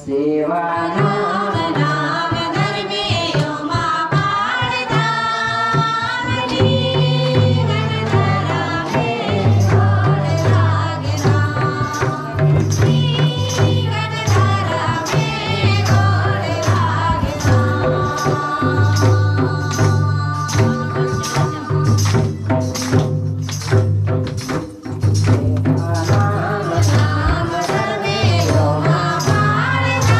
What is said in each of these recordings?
सेवा नाम नाम धर्मे उमा पाड़धामनी गणधरा में गोड़ लागना, गणधरा में गोड़ लागना। नाम धर्मे उमा पाड़धामनी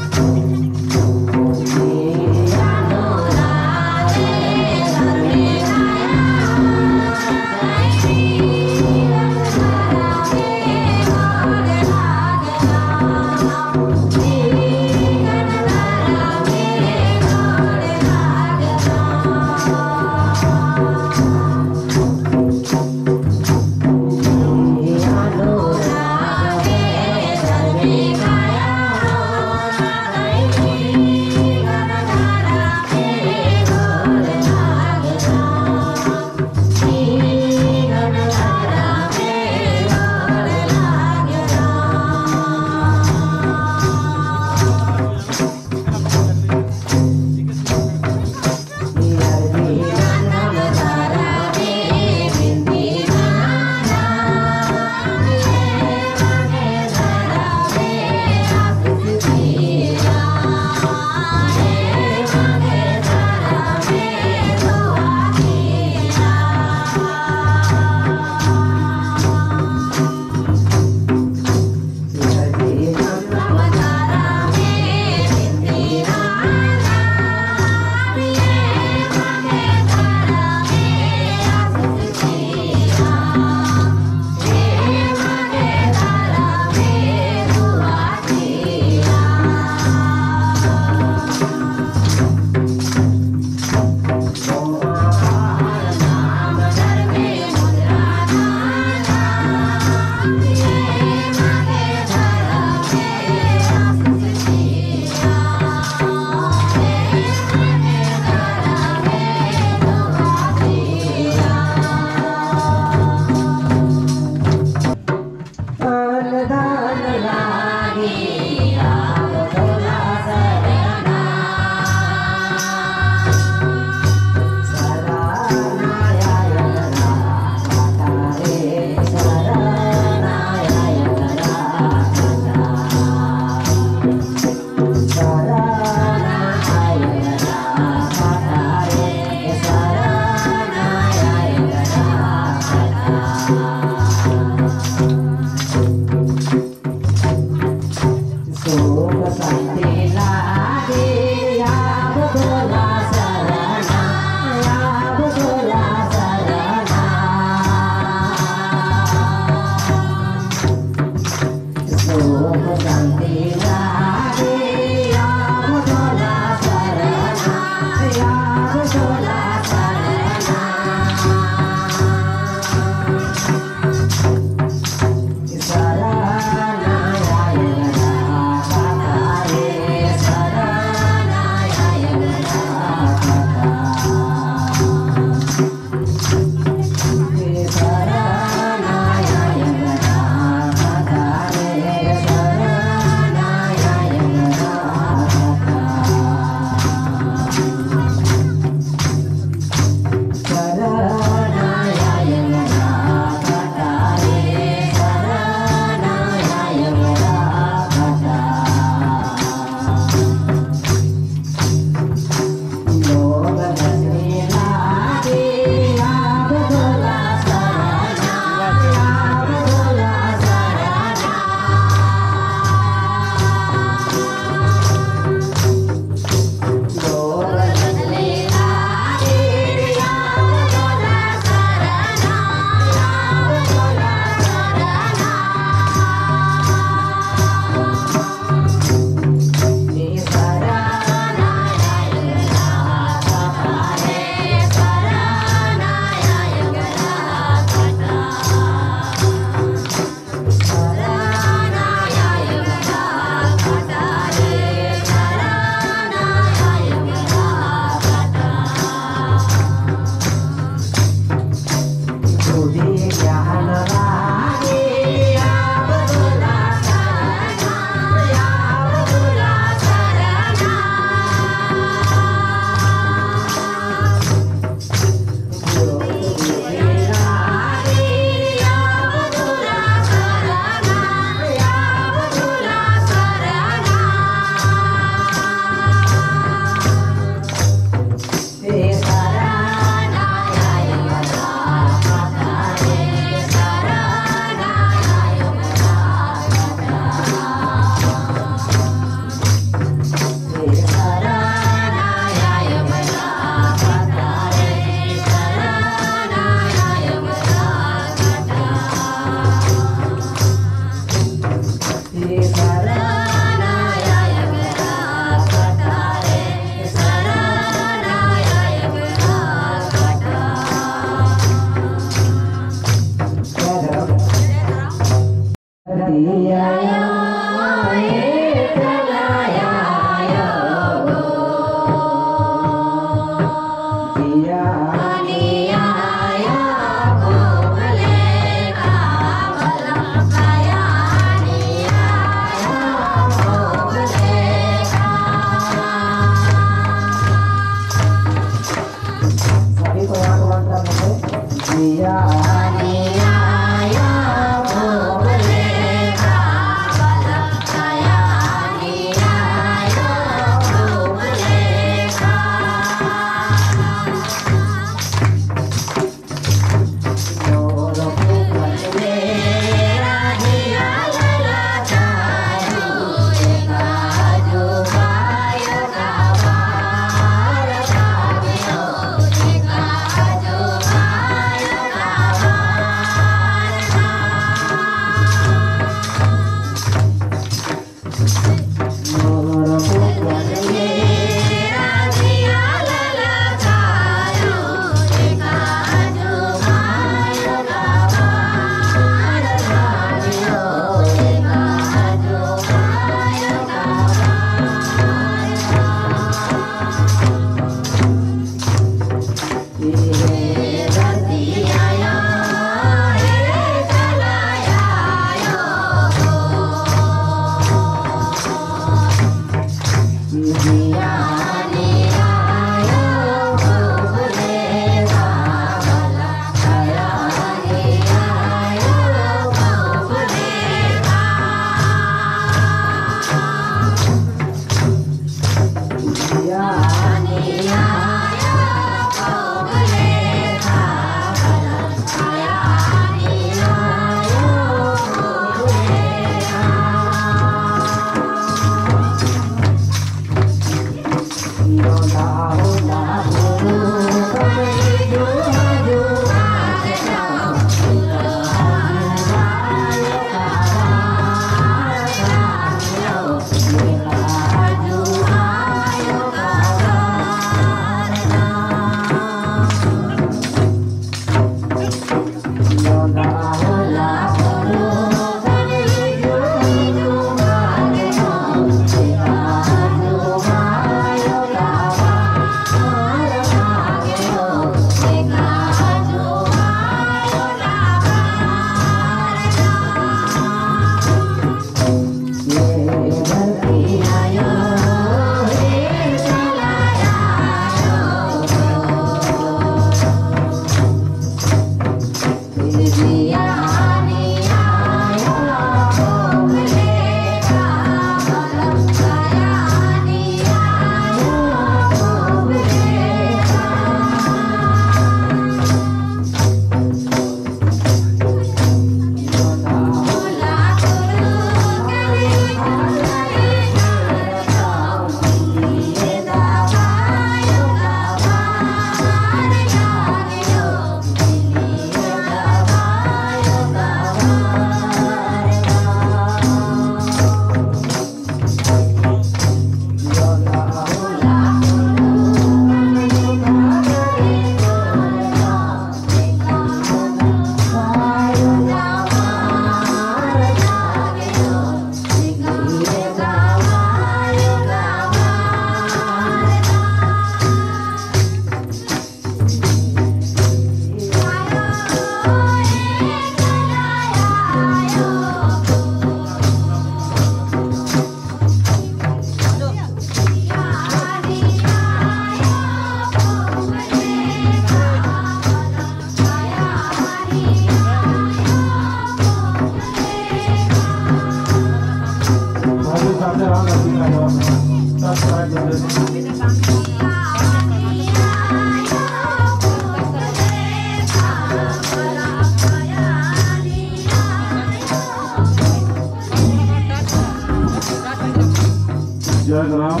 जय राम,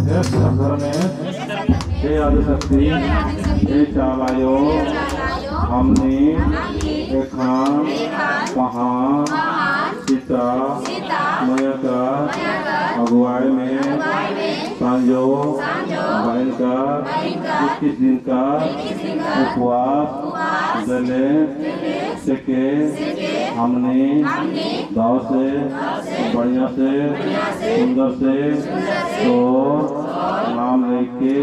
जय हे आदिशक्ति, हे चालायो, हमने एखान कहाँ सीता मैया का अगुवाई में सांजो बहन का 21 दिन का उपवास देले सेके हमने दाव से बढ़िया से सुंदर से तो नाम लेके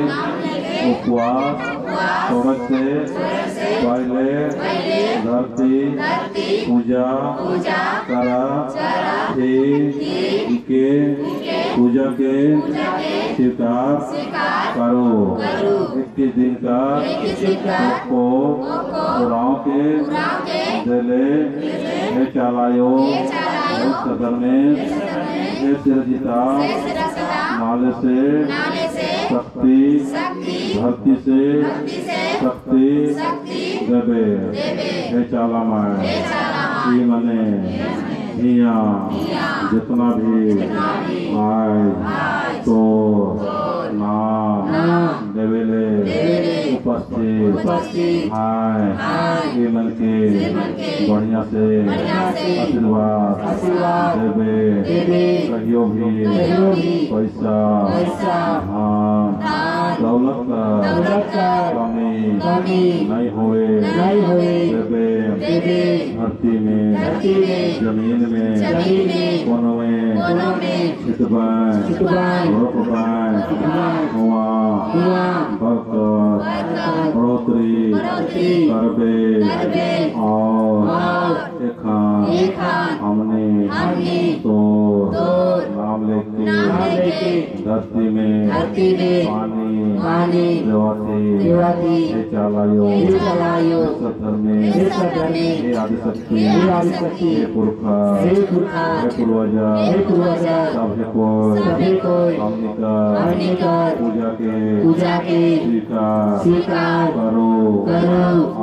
उपवास सड़क से पहले धरती पूजा करा थी के पूजा के स्वीकार करो। 21 दिन का को उड़ाव के दिले हे चलायो सदन में हे सिरजिता नाले से शक्ति धरती से शक्ति देवे हे चाला माए मने हिया जितना भी आए तो नाम देवेले उपस्थित आए ये मन के बढ़िया से आशीर्वाद देवे कहियो भी पैसा हाँ दौलत का कमी नहीं होए देवे धरती में जमीन में कोनो में छिटबाएं रोपबाएं हुआ बरकत बढ़ोतरी करबे और एखान हमने तो नाम लेके धरती में पानी देवाती हे चलायो सतर में हे आदिशक्ति हे पुरखा हे पूर्वजा सभे कोई हमने का पूजा के स्वीकार करो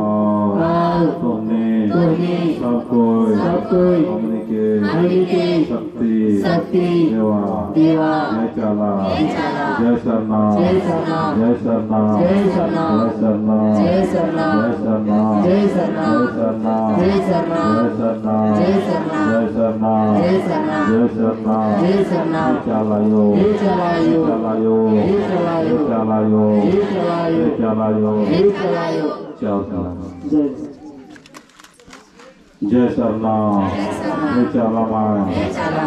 और तुमने सब कोई हमने के शक्ति देवा जय चला जय सरना जय सरना जय सरना जय सरना जय सरना जय सरना जय सरना जय सरना जय सरना जय सरना चलायो चलायो चलायो चलायो चलायो चल जय सरना जय चला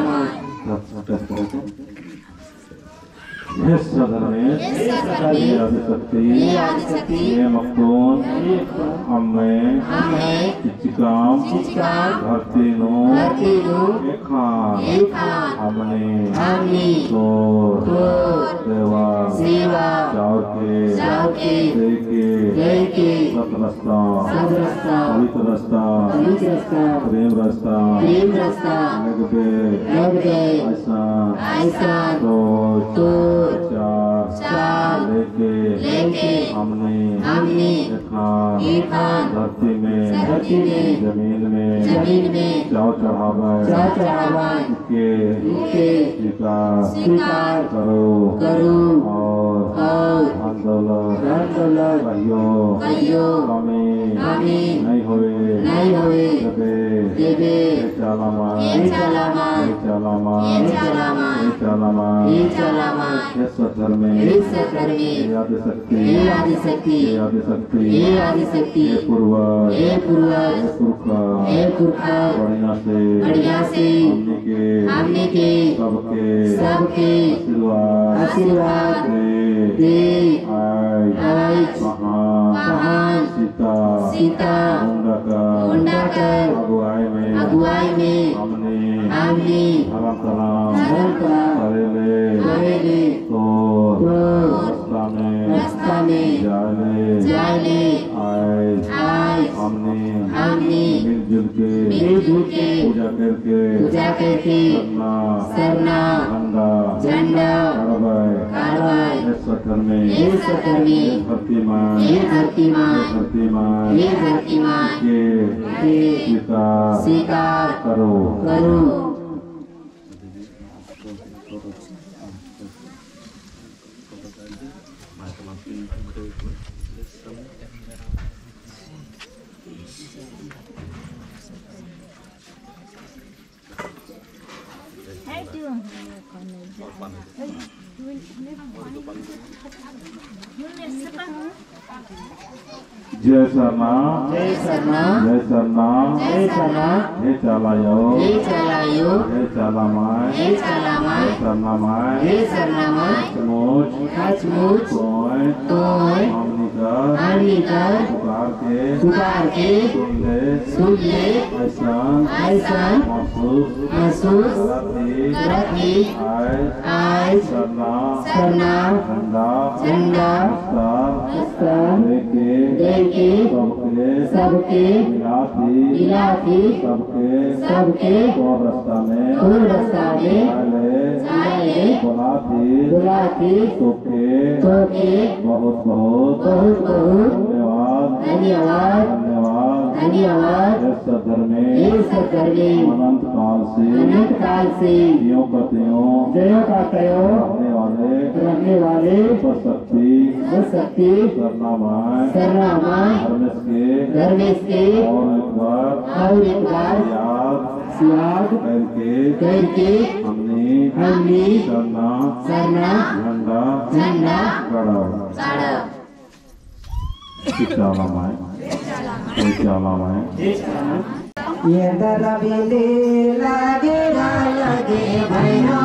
हे सदन में हे आदिशक्ति हे मक्तून हमें चिचिकाम धरती नो एखान हमने तो सेवा चाव के दे के सत रास्ता पवित्र रास्ता प्रेम रास्ता लगबे ऐसा तो चार लेके हमने धरती में जमीन में चाव चढ़ावा के स्वीकार करो और धन दौलत कहियो कमी नहीं होए देवे चलामा चलामा चलामा हे में हे आदिशक्ति हे आदिशक्ति हे पूर्वज हे पुरखा बढ़िया से हमने के सबके आशीर्वाद दे आज महान सीता मुंडा का अगुवाई में हमने धर्म करेले तो रास्ता में जाले आए हमने मिलजुल के पूजा करके सरना झंडा कार्रवाई सतर में धरती माँ के स्वीकार करो। जय सरना, जय सरना, जय सरना, जय सरना। हे चालायो, हे चालायो, हे चालामाय, हे चालामाय, हे सरनामाय, हे सरनामाय। सचमुच, सचमुच, तोय, तोय, हमनी का, हमनी का, पुकार के, पुकार के, सुन ले, सुन ले, ऐसा, ऐसा, महसूस, महसूस, करत ही, करत ही, आय, आय, सरना, सरना, झंडा, झंडा, विस्तार, विस्तार, देके, देके, सबके, सबके, मिलाती, मिलाती, सबके, सबके, तोर रास्ता में, तोर रास्ता में, आले, आले, बुलाती, बुलाती, तोके, तोके, बहुत बहुत, बहुत बहुत, धन्यवाद, धन्यवाद, धन्यवाद, धन्यवाद। इस सदर में, इस सदर में, अनंत काल से, अनंत काल से, ज्यों का त्यों, ज्यों का त्यों, रहने वाले, रहने वाले, शक्ति, शक्ति, सरनामाय, सरनामाय, धर्मेश के, धर्मेश के, और एक बार, और एक बार, याद, याद, करके, करके, हमने, हमने, सरना, सरना, झंडा, झंडा, गड़ा, चालामाय, चालामाय। ये दरबिले लागे लागे भैरो।